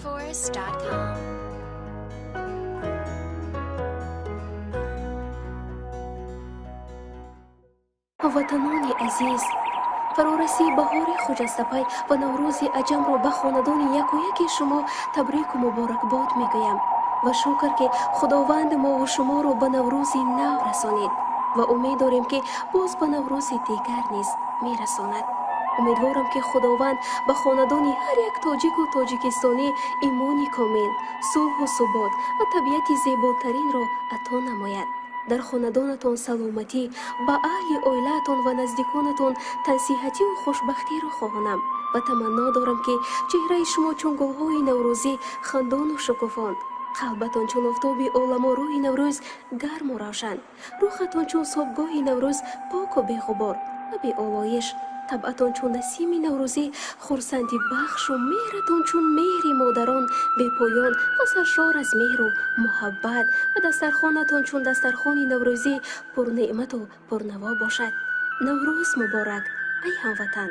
Rainforest.com. Ҳамватанони азиз, фарорасии баҳори хуҷастапай ва Наврӯзи аҷамро ба хонадони яку яки шумо табрику муборакбод мегӯям ва шукр, ки Худованд мову шуморо ба Наврӯзи нав расонид ва умед дорем, ки боз ба Наврӯзи дигар низ мерасонад. Умедворам, ки Худованд ба хонадони ҳар як тоҷику тоҷикистонӣ имони комил, сулҳу субот ва табиати зеботаринро ато намояд. Дар хонадонатон саломатӣ, ба аҳли оилаатон ва наздиконатон тансиҳатию хушбахтиро хоҳонам ва таманно дорам, ки чеҳраи шумо чун гулҳои наврӯзӣ хандону шукуфон, қалбатон чун офтоби оламорӯи Наврӯз гарму равшан, рӯҳатон чун субҳгоҳи Наврӯз поку беғубор ва беолоиш, табъатон чун насими наврӯзӣ хурсанди бахшу меҳратон чун меҳри модарон бепоён ва саршор аз меҳру муҳаббат ва дастархонатон чун дастархони наврӯзӣ пурнеъмату пурнаво бошад. Наврӯз муборак, ай ҳамватан!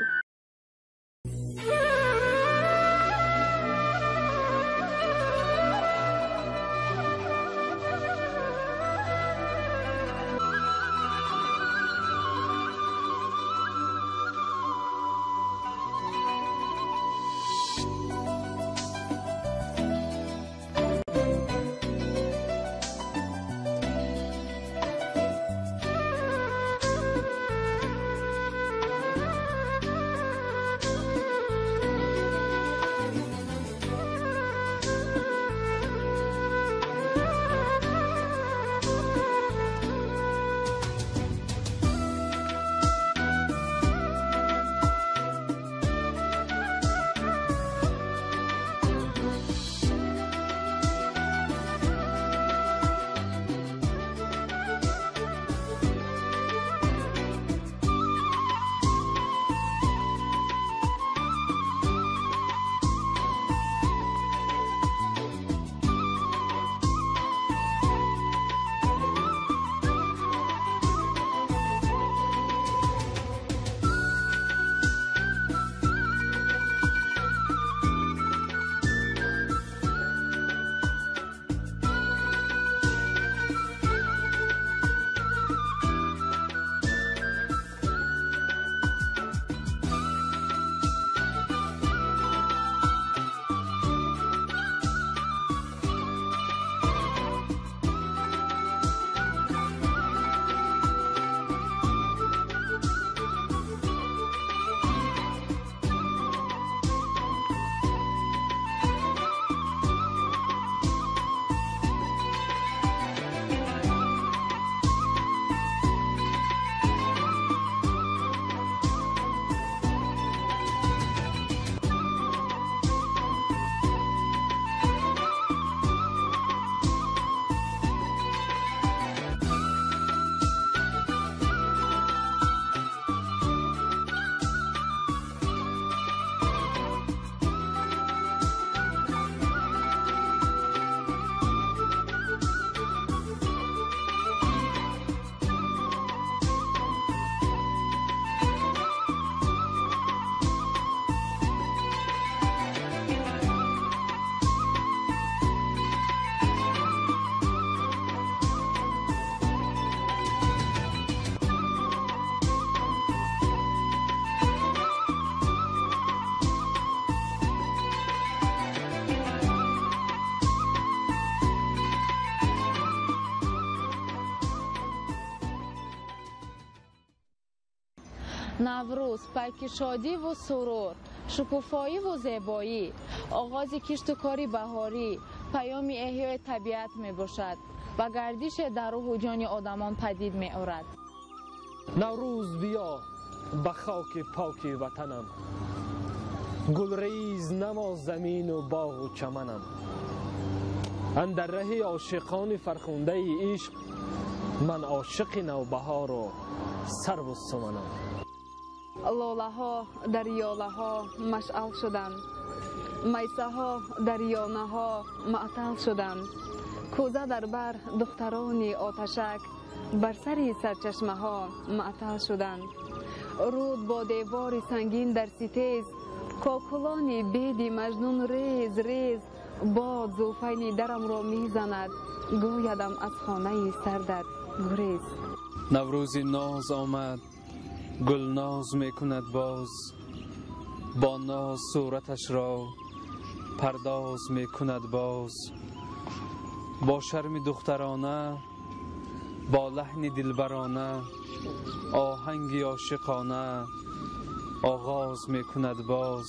Наврӯз пайки шодиву сурур, шукуфоиву зебоӣ, оғози кишту кори баҳорӣ, паёми эҳёи табиат мебошад ва гардише дар рӯҳу ҷони одамон падид меорад. Наврӯз биё ба хоки поки ватанам, гулрез намо замину боғу чаманам. Андар раҳи ошиқони фархундаи ишқ, ман ошиқи навбаҳору сарву суманам. Лолаҳо дар ёлаҳо машъал шуданд, майсаҳо дар ёнаҳо маътал шуданд. Кӯза дар бар духтарони оташак бар сари сарчашмаҳо маътал шуданд. Руд бо девори сангин дар ситез, кокулони беди Маҷнун рез рез. Бод зулфайни дарамро мезанад, гӯядам аз хонаи сардат гурез. Наврӯзи ноз омад, гулноз мекунад боз, бо ноз сураташро пардоз мекунад боз. Бо шарми духтарона, бо лаҳни дилбарона, оҳанги ошиқона оғоз мекунад боз.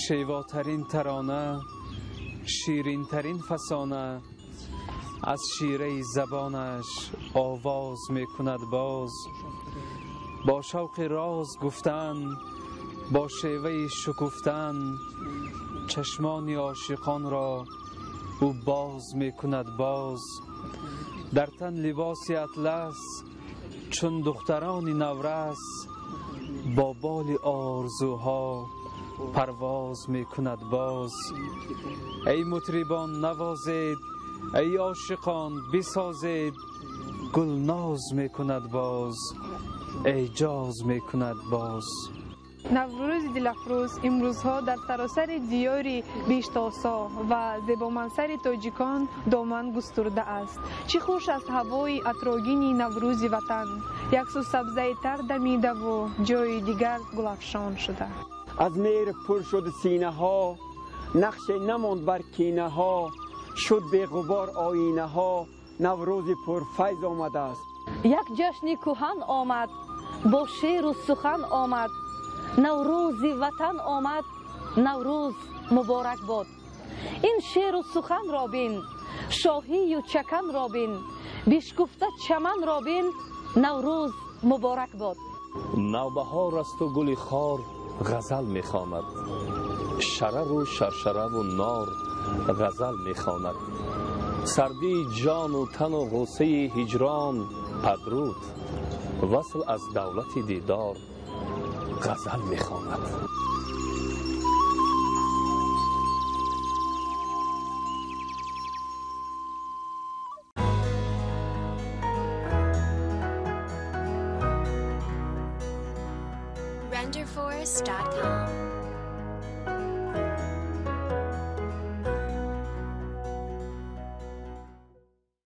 Шевотарин тарона, ширинтарин фасона, аз шираи забонаш овоз мекунад боз. Бо шавқи роз гуфтан, бо шеваи шукуфтан, чашмони ошиқонро ӯ боз мекунад боз. Дар тан либоси атлас, чун духтарони наврас, бо боли орзуҳо парвоз мекунад боз. Эй мутрибон навозед, эй ошиқон бисозед, гулноз мекунад боз, эъҷоз мекунад боз. Наврӯзи дилафрӯз имрӯзҳо дар саросари диёри биҳиштосо ва зебомансари тоҷикон доман густурда аст. Чӣ хуш аст ҳавои атрогини наврӯзи ватан, яксу сабзаи тар дамидаву ҷои дигар гулафшон шуда. Аз меҳр пур шуд синаҳо, нақше намонд бар кинаҳо, шуд беғубор оинаҳо, наврӯзи пурфайз омадааст. Як ҷашни кӯҳан омад, бо шеру сухан омад, Наврӯзи ватан омад, Наврӯз муборак бод. Ин шеру суханро бин, шоҳию чаканро бин, бишкуфта чаманро бин, Наврӯз муборак бод. Навбаҳор асту гули хор ғазал мехонад, шарару шаршараву нор ғазал мехонад. Сардии ҷону тану ғуссаи ҳиҷрон падруд, васл аз давлати дидор ғазал мехонад. Renderforest.com.